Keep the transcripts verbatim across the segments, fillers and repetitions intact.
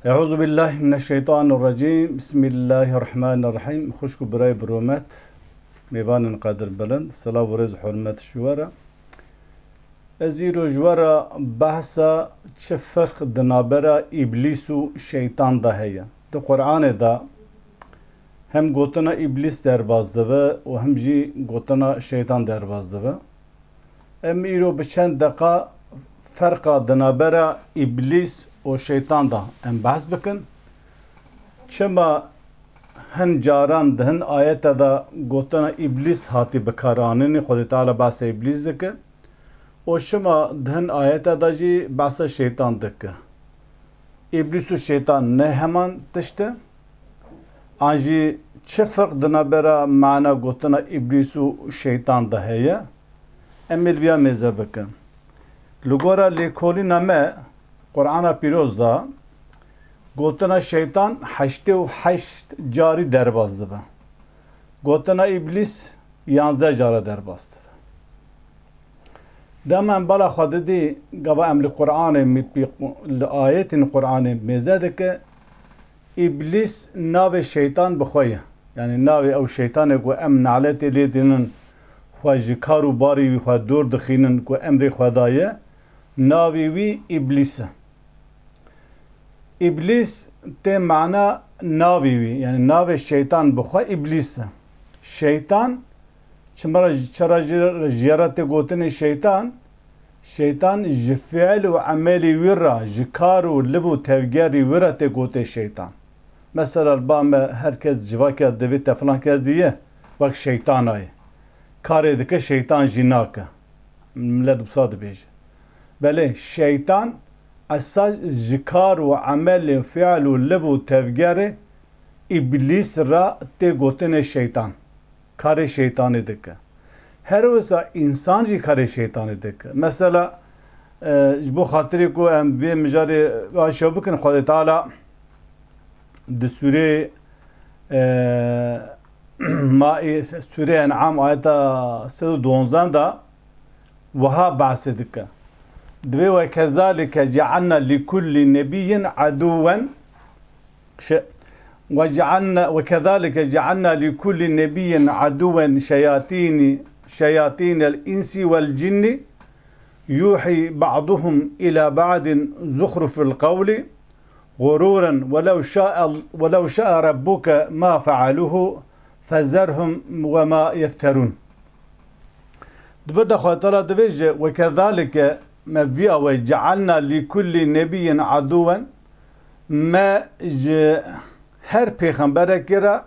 Euzu billahi mineşşeytanirracim. Bismillahirrahmanirrahim. Xwişk û birayê bi rûmet, mêvanên qedirbilind, silav û rêz û hurmet ji we re. Ez îro ji we re behsa çi ferq di navbera Îblîs û şeytan de heye. Di Qur'anê de hem gotina Îblîs derbas dibe û hem jî gotina şeytan derbas dibe. Em îro bi çend deqa ferqa di navbera Îblîs û şeytan de em behs bikin. Çima hin caran di hin ayete de gotina Îblîs hatî bikaranînê, Xwedê Teala behsa Îblîs dike û çima di hin ayete de jî behsa şeytan dike? Îblîs û şeytan ne heman tişt e? An jî çi ferq di navbera mana gotina Îblîs û şeytan de heye? Em ê li vîya mêze bikin. Li gora lêkolîna me, Qur'ana Pîroz de gotina şeytan heştê û heşt carî derbas dibe. Gotina Îblîs yanzdeh cara derbas dibe. Dema em bala xwe didî, gava em li Qur'anê, li ayetên Qur'anê mêze dike, Îblîs navê şeytan bi xwe ye. Yanî navê ew şeytanê ku em naletê lê dînin, xwe ji kar û barî wî xwe dûr dixînin, ku emrê xwe daye, navê wî Îblîs e. Îblîs tê mana navê wî, yanî navê şeytan bi xwe Îblîs e. Şeytan, çima, çira ji, ji ya re tê gotinê şeytan? Şeytan ji fiil û emelê wî re, ji kar û liv û tevgerê wî re tê gotê şeytan. Mesela, ba me her kes civakê divê te filan kes diye, wek şeytana ye. Karê dike, şeytan jî nake. Millet wisa dibêje. Belê, şeytan esas ji kar û emelê, fiil û liv û tevgerê Îblîs re tê gotinê şeytan. Karê şeytanê dike. Her wisa însan jî karê şeytanê dike. Mesela, e, ji bo xatirê ku em vê mijarê aşaw bikin, Xwedê Teala di sûrê, e, Maî-, sûrê En'am ayeta sed û duwazdeh de wiha behsê dike. Divê, "Ve kezalike cealna li kulli nebiyyin aduwen." Şe-, "Ve cealna, ve kezalike cealna li kulli nebiyyin aduwen şeyatini, şeyatinel insi vel cinni yuhi ba'duhum ila ba'din zuhrufel kavli gururen ve lev şa'e, ve lev şa'e rabbuke ma fealuhu fezerhum ve ma yefterun." Di vir de Xwedê Teala dibêje, "Ve kezalike, me vî awayî, cealna li kulli nebiyyin aduwen, me ji her pêxemberekê re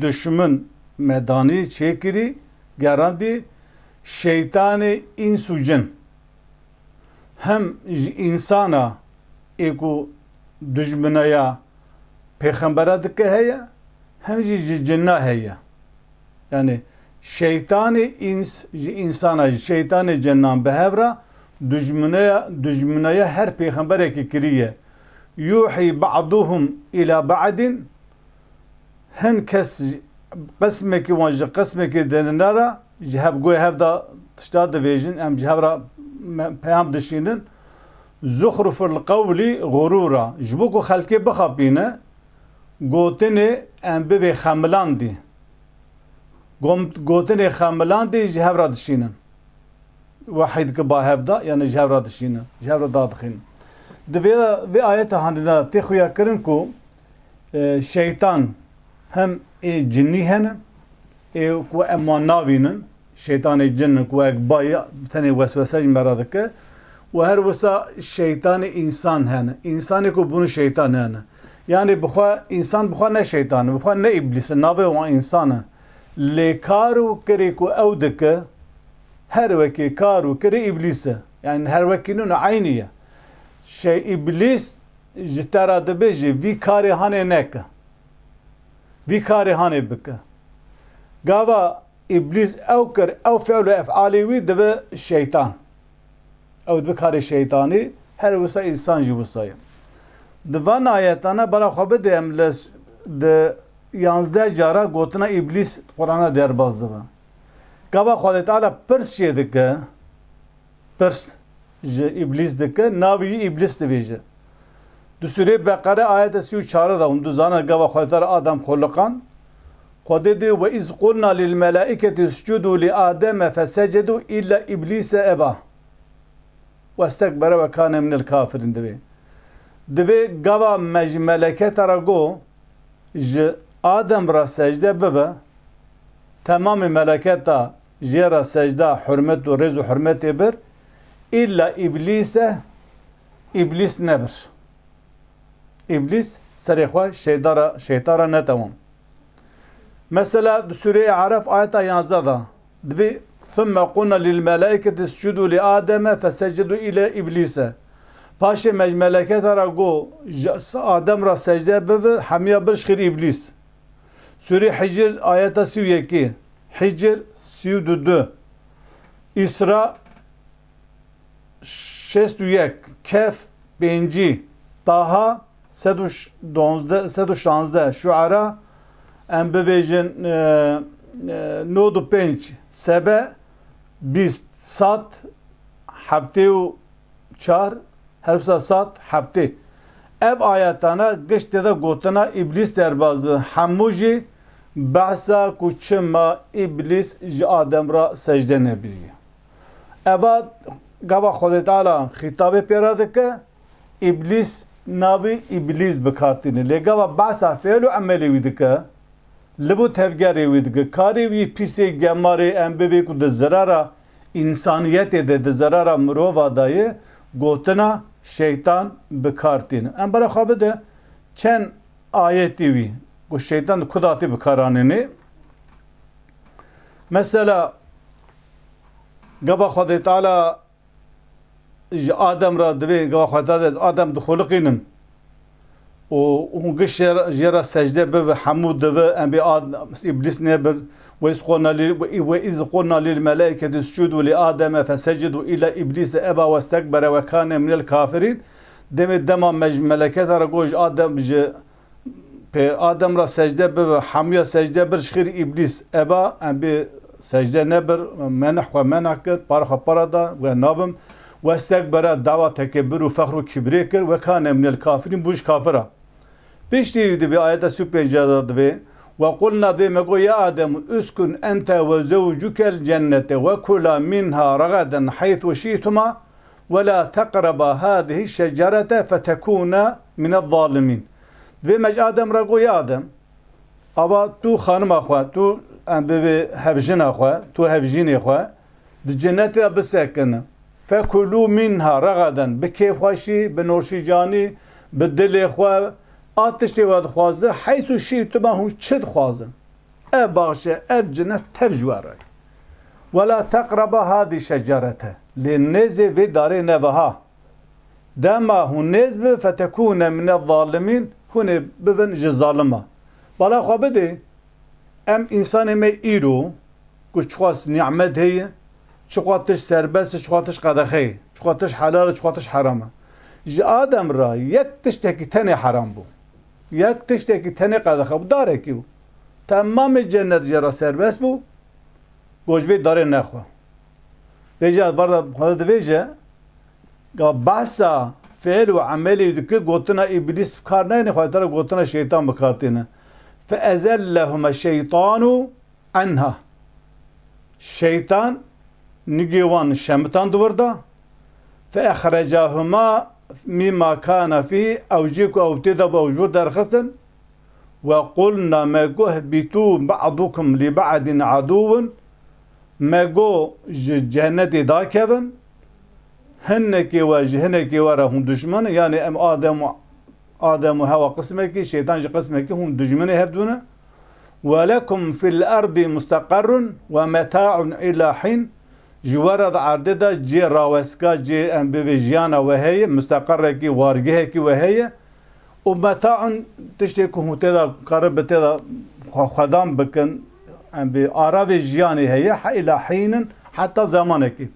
duşmin me danî, çêkirî, gerandî, şeytanê îns û cin." Hem ji însana ê ku dujmineya pêxembera dike heye, hem jî ji cinna heye. Yanî şeytanê îns ji însana, ji şeytanê cinnan bi hev re dujmineya, dujmineya her pêxemberekî kiriye. Yuhî ba'duhum ila ba'din, hin kes ji qismekî wan ji qismekî dinine re ji hev, goya hev de tişta dibêjin, em ji hev re me-, peyam dişînin. Zuxruful qewlî xurûra. Ji bo ku xelkê bixapîne, gotinê em bivê xemilandî. Gom-, gotinê xemilandî ji hev re dişînin. Wehî dike ba hev de, yanî ji hev re dişînin, ji hev re dadixînin. Di vê, vê ayeta handina tê xuya kirin ku, e, şeytan hem ê cinî hene, ê ku em wan navînin, şeytanê cin ku wek bayê tenê weswese ji me re dike, û her wisa şeytanê însan hene. Însanê ku bûne şeytan hene. Yanî bi xwe, însan bi xwe ne şeytan e, bi xwe ne îblîs e, navê wan însan e. Lê kar û kirê ku ew dike, her wekî kar û kirê îblîs e. Yanî her wekî nûne, eynî ye. Şey, îblîs ji te re dibêje, vî karê hanê neke. Vî karê hanê bike. Gava îblîs ew kir, ew fiil û efalê wî dibe şeytan. Ew dibe karê şeytanî, her wisa însan jî wisa ye. Di van ayetana bera xwe bidê em li s-, di yanzdeh cara gotina îblîs Qur'ana derbas dibe. Gava Xwedê Teala pirs jê dike, pirs ji îblîs dike, navê wî îblîs dibêje. Di Sûreyê Beqere ayeta sî û çar de hûn dizane gava Xwedê Teala Adem xoliqand. Xwedê dê, "Ve iz qulna lil melaiketi iscudu li Ademe fesecedu illa iblîse eba. Westekbere ve kane minel kafirîn." Divê. Divê gava me ji meleketa re got, "Ji Adem re secde bibe." Temamê meleketa jê re secda hurmet û rêz û hurmetê bir, îlla îblîse, îblîs nebir. Îblîs serê xwe şeyda re, şeytan re netewam. Mesela di Sûreyê Araf ayeta yanzdeh de divê, "Thumme qulna lil melaiketi iscudu li Ademe fesecedu illa îblîse." Paşê me ji meleketa re got, "Ji Adem re secde bibe, hemiya bir ji xêr îblîs." Sûrê Hicr ayeta sî û yekê, Hicr sî û du, Îsra şêst û yek, Kehf pêncî, Taha sed û şazdeh, Şuera, em bibêjin, e, e, nod û pênc, Sebe bîst, Sad heftê û çar, her wisa Sad heftê. Ev ayetana giş tê de gotina Îblîs derbas bi. Hemû jî behsa ku çima Îblîs ji Adem re secde nebiriye. Eva gava Xwedê Teala xîtabê pê re dike, Îblîs navê Îblîs bi kar tîne. Lê gava behsa fiil û emelê wî dike, liv û tevgerê wî dike, karê wî pîsê gemarê em bivê ku di zirara însaniyetê de, di zirara mirova de ye, gotina şeytan bi kar tîne. Em bera xwe bide çend ayetê wî ku şeytan di ku datî bi kar anîne. Mesela, gava Xwedê Teala ji Adem re divê, gava Xwedê Teala ez Adem dixuliqînim û hûn giş jê re, jê re secde bibe, hemû dibe, em bê Ad-, Îblîs nebir. Ve iz qulna lil, ve, ve iz qulna lil melaiketi iscudu li Ademe fesecedu illa Îblîse eba westekbere ve kane minel kafirîn. Demê dema me ji meleketa re got ji Adem, ji pê Adem re secde bibe, hemûya secde bir ji xêr Îblîs eba, em bê secde nebir, meneh xwe meneh kir, para xwe para da, we nabim. Westekbere, dawa tekebir û fexr û kîbrê kir, ve kane minel kafirîn, bû ji kafira. Piştî di vê ayeta sî û pênc de divê, "Ve qulna", dê me got, "Ya Adem, uskun ente ve zewcukel cennete ve kula minha ragaden heythu şi'tuma ve la teqreba hadihi şecerete fetekuna minez zalimîn." Divê me ji Adem re got, "Ya Adem, ava tu xanima xwe, tu em bivê hevjina xwe, tu hevjînê xwe, di cennetê de bisekine. Fekulu minha ragaden, bi kêfxweşî, bi noşîcanî, bi dilê xwe, a tiştê we dixwaze, heysu şîtuma, hûn çi dixwazin. Ev baxçe, ev cennet tev ji we re. Ve la teqreba hadi şecerete. Lê nêzê vê darê neve ha. Dema hûn nêz bi, fetekûne mine zalimîn, hûn ê bibin ji zalima." Bala xwe bidê, em însanê me îro, ku çiqas nîmet heye, çiqas tişt serbest e, çiqas tişt qedexe ye, çiqas tişt helal e, çiqas tişt heram e. Ji Adem re yek tiştekî tenê heram bû. Yek tiştekî tenê qedexe bû, darekî bû. Temamê cennet jê re serbest bû. Got, "Ji vê darê nexwe." Vêca barda xwe divêje, ga behsa fiil û emelê dike, gotina Îblîs bi kar nayêne, xwe tera gotina şeytan bi kar têne. Fe ezellehuma şeytanu enha. Şeytan nigê wan şemitan di wir de. Fe exrecahuma mîma kana fî, ew cî ku ew tê de bû, ew ji wir derxistin. Ve qulna, me got, "Bîtû ba'dukum li ba'din adûwun." Me got, "Ji cennetê dakevin, hinekê we ji hinekê we re hûn dijmin in." Yani em Adem û, Adem û Hewa qismekî, şeytan jî qismekî, hûn dijminê hev dû ne. "Ve lekum fil ardi mustaqarrun ve meta'un ila hin." Ji we re di erdê de cê raweska, cê em bivê jiyana we heye, mustaqarrekî, wargehekî we heye. Û metaun, tiştê ku hûn tê de karin bi tê de xwe-, xwedan bikin, em bi ara vê jiyanê heye, he ila hînin, heta zemanekî.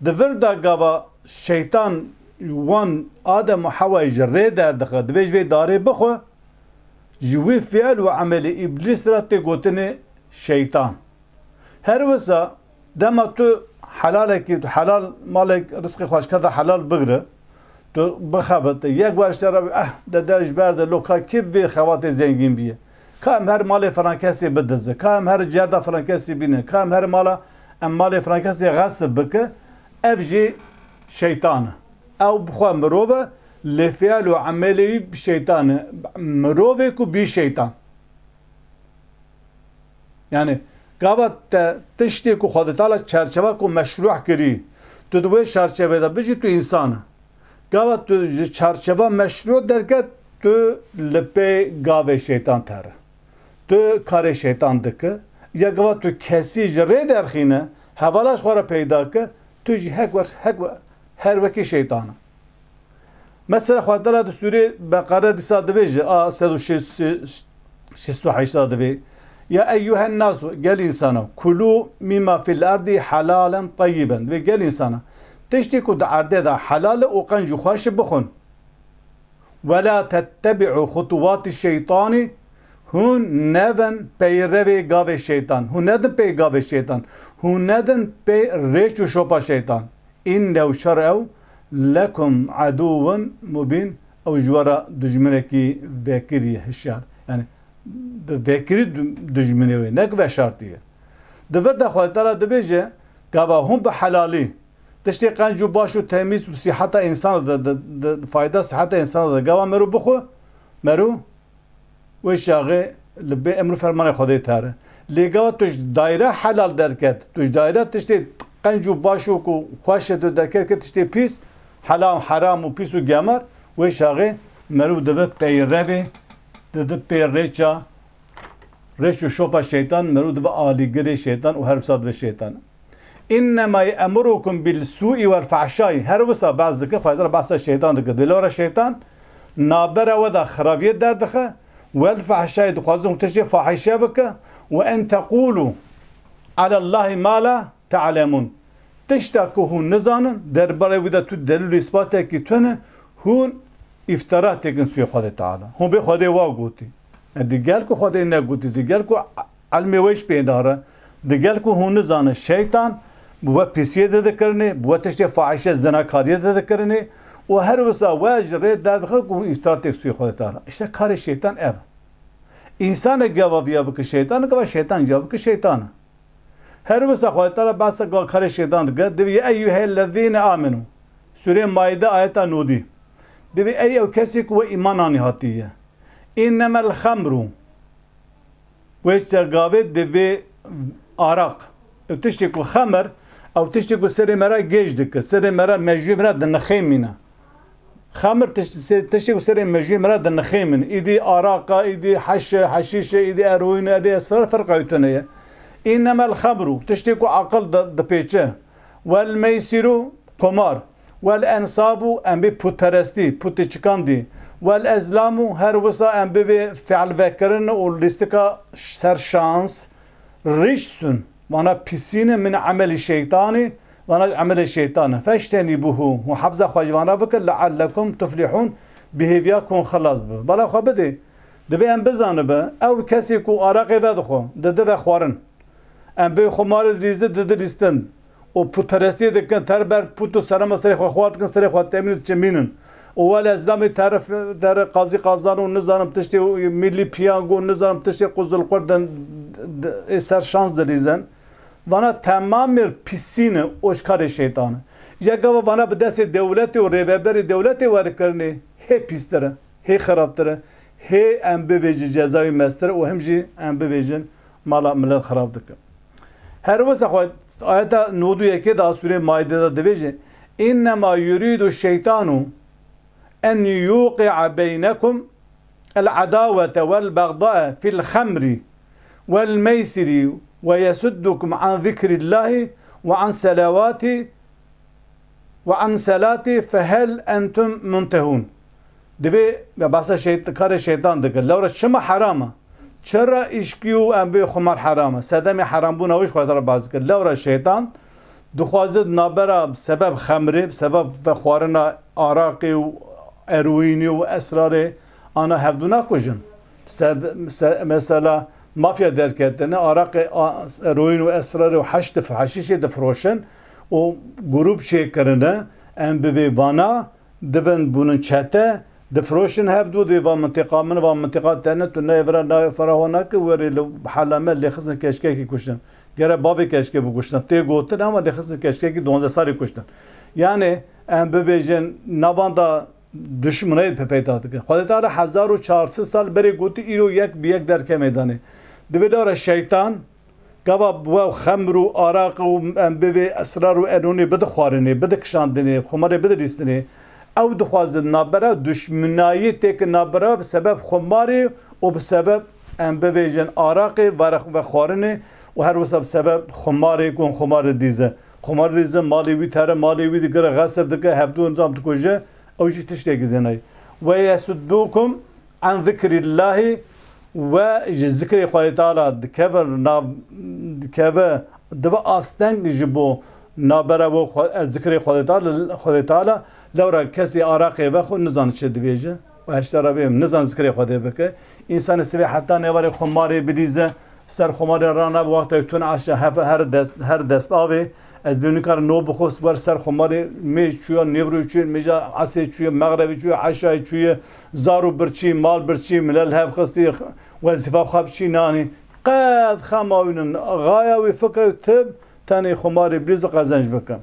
Di vir de gava şeytan wan Adem û Hewayê ji rê derdixe, divê ji vê darê bixwe, ji wî fiil û emelê Îblîs re tê gotinê şeytan. Her wisa dema tu helalekî, tu helal malek, rizqê xwe ji keda helal bigire, Tu bixebite. Yek wer ji te re bê, eh, dede ji ber de lo ka kê bi vê xebatê zengîn bîye. Ka em her malê filan kesê bidize. Ka em her cerda filan kesê bîne. Ka em her mala, em malê filan kesê xesib bike. Ev jî şeytan e. Ew bi xwe mirov e, lê fiil û emelê wî bi şeytan e. Mirovê ku bî şeytan. Yani, gava te tiştê ku Xwedê Teala çerçeva ku meşruh kirî, tu di wê çerçevê de bijî, tu însan e. Gava tu ji çarçeva meşru derket, tu li pê gavê şeytan tere. Tu karê şeytan dike. Ya gava tu kesî ji rê derxîne, hevala ji xwe re peyda ke, tu jî hek wer, hek wer, her wekî şeytan e. Mesela Xwedê Teala di Sûrê Beqere dîsa dibêje, a sed û şêst û heşt dibê, "Ya eyyuhen nasu, gel însana, kulû mîma fil erdî helalen teyyiben." Dibê, "Gel însana, tiştê ku di erdê de helal e û qenc û xweş e, bixwin. Wela tettebi'u xutuwati şeytanî, hûn nevin peyrevê gavê şeytan, hûn nedin pey gavê şeytan, hûn nedin pey rêç û şopa şeytan. Înnehu şer ew lekum edûvun mubîn, ew ji we re dijminekî vekirî hişyar." Yani, bi vekirî du-, dijminê wê, ne ki veşartî ye. Di vir de Xwedê Teala dibêje, gava hûn bi helalî, tiştê qenc û baş û temîz û siheta însana de, de, de, fayda siheta însana de, gava merû bixwe, merû wê çaxê li bê emr û fermanê Xwedê tere. Lê gava tu ji daîre helal derket, tu ji daîre tiştê qenc û baş û ku xweş e tu derket ke tiştê pîs, helam, heram û pîs û gemar, wê çaxê merû dibe peyrevê, didi pê rêça, rêç û şopa şeytan, merû dibe alîgirê şeytan û her wisa dibe şeytan. "Innema ye'murukum bil su'i vel fahşai." Her wisa behs dike, Xwedê Teala behsa şeytan dike. Dilora şeytan nabera we de xirabiyê derdixe, vel fahşai, dixwazin tiştê fahişe bike, ve en tequlu alallahi ma la ta'lemun. Tişta ku hûn nizanin, derbarê wî de tu delîl û îspatekî tune, hûn îftira têkin sûyê Xwedê Teala. Hûn bê Xwedê wa gotî. E, digel ku Xwedê negotî, digel ku ilmê wê ji pê nare, digel ku hûn nizanin, şeytan bi we pîsiyê de dikirinê, bi we tiştê fahişe, zinakariyê de dikirinê û her wisa we ji rê derdixe ku hûn îftira têk sûyê Xwedê Teala. Îşte karê şeytan ev e. Însanek gava viya bike şeytan, gava şeytan viya bike şeytan e. Her wisa Xwedê Teala behsa gava karê şeytan dike, dibê, "Ya eyyuhellezîne amenu." Sûrê Maîde ayeta nodî. Dibê, "Ey ew kesê ku we îman anî hatiye. Înnemel xemru." Wê çergavê divê araq. Ew tiştê ku xemir, ew tiştê ku serê me re gêj dike, serê me re, mejûyê me re dinixêmîne. Xemir tişt-, se-, tiştê ku serê mejûyê me re dinixêmîne. Îdî araqa, îdî heşe, heşîşe, îdî eroîne, îdî esrar ferqa wî tune ye. Înnemel xemru, tiştê ku aqil di-, dipêçe. Wel meysiru, qomar. Wel ensabu, em bê putperestî, putê çikan dî. Wel ezlamu, her wisa em bivê fiil vekirin û lîstika ser şans, rîjsun, vana pisîne, min emelî şeytanî, vana ji emelê şeytan e. Feştenîbuhu, hûn hefza xwe ji vana bikin, leallekum tuflihûn, bi hêviya ku hûn xilas bibin. Bala xwe bidê, divê em bizanibe, ew kesê ku araqê vedixwe, didi ve xwarin. Em bê xumarê dilîze, didi lîstin. Û putperestiyê dikin, ter ber put û serema serê xwe xwar dikin, serê xwe temîn diçimînin. Û wele ezlamê terif, ter qazî qazan û nizanim tiştê û milî piyango û nizanim tiştê quzulqur din, d-, ê ser şans dilîzin. Vana temamê pisîne û ji karê şeytan e. Ya gava vana bi destê dewletê û rêveberê dewletê werikirinê hê pîstir e, hê xirabtir e, hê em bivêjin cezayê mestir û him jî em bivêjin mala milet xirab dike. Her wisa xwe ayeta nod û yekê de a sûrê Maîde de dibêje, "Înnema yurîdu şeytanu en yuqi'a beynekum el-edawete vel-begdae fil-xemri vel-meysiri ve yesuddukum an zikrillahi ve an selawati ve an selati fehel entum muntehun." Divê me behsa şeyt-, karê şeytan dike. Lewra çima heram e? Çira îşkî û em bê xumar heram e? Sedemê herambûna wî ji xwe re baz dike. Lewra şeytan dixwaze nabera sebeb xemrê, sebeb vexwarina araqê û eroînê û esrarê ana hevdû nakujin. Sed-, se-, mesela mafya derketine, araqê, a, eroîn û esrarê û heş dif-, heşîşê difroşin û grûp çêkirine, em bi vê vana Divin bûnin çete, difiroşin hevdû dê va mintiqa min, va mintiqa te ne, tu nayê vira nayê feraho nake, werê li hela me lê xistin keşkekî kuştin. Gere bavê keşkê bikuştin. Tê gotin ama lê xistin keşkekî duwazdeh salî kuştin. Yani em bibêjin navanda duşmuneyê pe peyda dike. Xwedê Teala hezar û çar sed sal berê gotî îro yek bi yek derke meydanê. Divê lewre şeytan Gava we xemr û araq û em bivê esrar û enûnê bidixwarinê, bidikişandinê, xumarê bidilîstinê. Ew dixwazin nabera duşminayî têkin nabera bi sebeb xumarê û bi sebeb em bivêjin araqê, vere-, vexwarinê û her wisa bi sebeb xumarê ku xumarê dîze. Xumarê dîze malê wî tere, malê wî digire, xesib dike, hevdû nizam dikuje, ew jî tiştekî dinay. Ve yesuddukum an zikrillahî we ji zikrê Xwedê Teala dikeve nav, dikeve dive asteng ji bo nabera we xwe, zikrê Xwedê Teala, Xwedê Teala lewra kesî araqê ve xwe nizan çi dibêje û heşta re bêm nizan zikrê Xwedê bike. Însanê sivê heta nêvarê xumarê bilîze, ser xumarê rana bi wextê tun eşe hef-, her dest, her dest avê, ez bê nikare no bixwest wer ser xumarê mêj çûye, nêvro çûye, mêja esê çûye, mexrebê çûye, eşayê çûye, zar û birçî, mal birçî, milel hev xistî, wezîfa xwe biçî nanî. Qet xema wî nin, xaya wî fikir tib, tenê xumarê bilîze qezenc bike.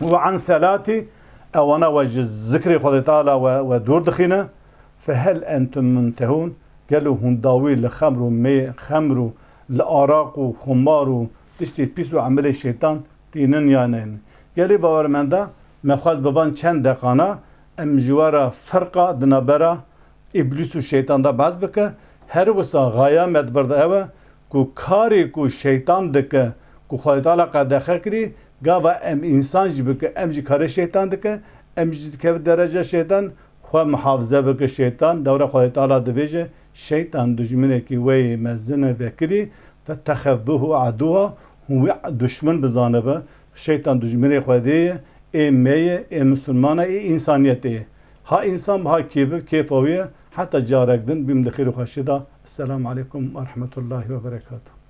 Ve an selatî, ewana we ji zikrê Xwedê Teala we, we dûr dixîne. Fehel entum muntehûn, gelo hûn dawî li xemr û mê, xemr û li araq û xumar û tiştê pîs û emelê şeytan tînin ya neynin? Gelê bawermenda, me xwest bi van çend deqana em ji we re ferqa di navbera Îblîs û şeytan de behs bike. Her wisa xaya me di vir de ew e ku karê ku şeytan dike, ku Xwedê Teala qedexe kirî, gava em însan jî bike, em jî karê şeytan dike, em jî dikeve dereca şeytan, xwe muhafize bike şeytan. Dewre Xwedê Teala dibêje, şeytan dijminekî we yê mezin e vekirî, fetexezuhu aduwa, hûn wî duşmin bizanibe. Şeytan dijminê Xwedê ye, ê me ye, ê misilmana, ê însaniyetê ye. Ha însan bi ha kêfir, kêfa wî ye, heta carek din bîm di xêr û xweşî de. Esselamu aleykum ve rahmetullahi ve berekatuhu.